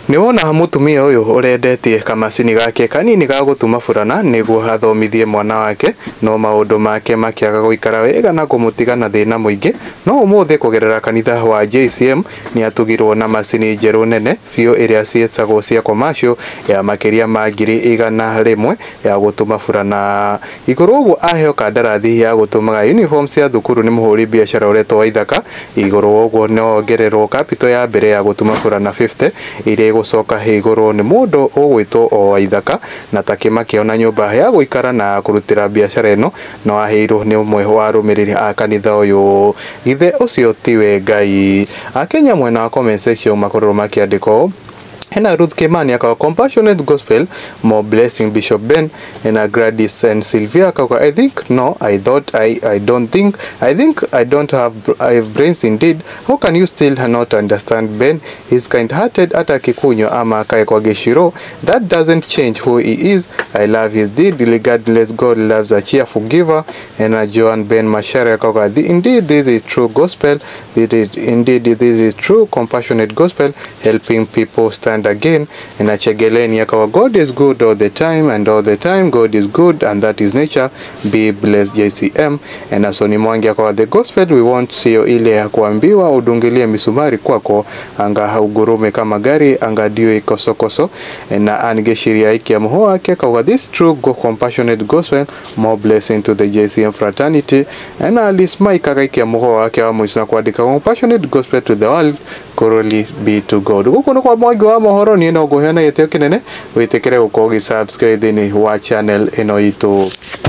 Nĩwona mũtumia ũyũ ũrendetie kamacini gake kanini ga gũtuma burana nĩguo athomithie mwana wake, no maũndũ make makĩaga gũikara wega na kũmũtiga na thĩna mũingĩ. No ũmũthĩ kũgerera kanitha wa JCM nĩatugirwo na macini njerũ nene biũ ĩrĩa ciĩtagwo cia commercial ya makĩria ma 100,000 ya gũtuma burana. Igũrũ ũguo aheo kandarathi ya gũtũmaga uniform cia thukuru nĩ mũhũri biacara ũretwo Waithaka. Igũrũ ũguo no ongererwo capital ya mbere ya gũtuma burana 50 iria igũcoka igũrwo nĩ mũndũ ũgwĩtwo o Waithaka, na takĩ makĩona nyũmba ya gũikara na kũrutĩra biacara ĩno no aheirwo nĩ ũmwe wa arũmĩrĩri a kanitha ũyũ. Githĩ ũcio tiwe Ngai? Akenya mwena wa comment section makorirwo makĩandĩka ũũ: Hena Ruth Kimani akauga, "Compassionate gospel, more blessing, Bishop Ben." Hena Gladys and Sylvia akauga, "I think no, I thought I don't think, I think I don't have, I have brains indeed. How can you still not understand Ben? He's kind hearted. Hata akikunywa ama akae kwa geshiro, that doesn't change who he is. I love his deed regardless. God loves a cheerful giver." Hena Joan Ben Mashare akauga, "Indeed this is true gospel. This is, indeed this is true compassionate gospel, helping people stand again." Na Chegeleni akawa, "God is good all the time and all the time God is good and that is nature. Be blessed, JCM." Na Soni Mwangi akawa, "The gospel we want sio ile ya kuambiwa udungilie misumari kwako anga ugurume kama gari anga dio ikosokoso." Na Angeshiria iki amuho wake akawa, "This true go compassionate gospel, more blessing to the JCM fraternity." Na Alice Mike akaikia muho wake wa mwisho na kuandika, "Compassionate gospel to the world, glory be to God." Guku nĩ kwa Mwangi wa mohoro, niĩ no ngũheana gĩtĩo kĩnene wĩtĩkĩre gũkorwo ũgĩ subscribe thĩinĩ wa channel ĩno itũ.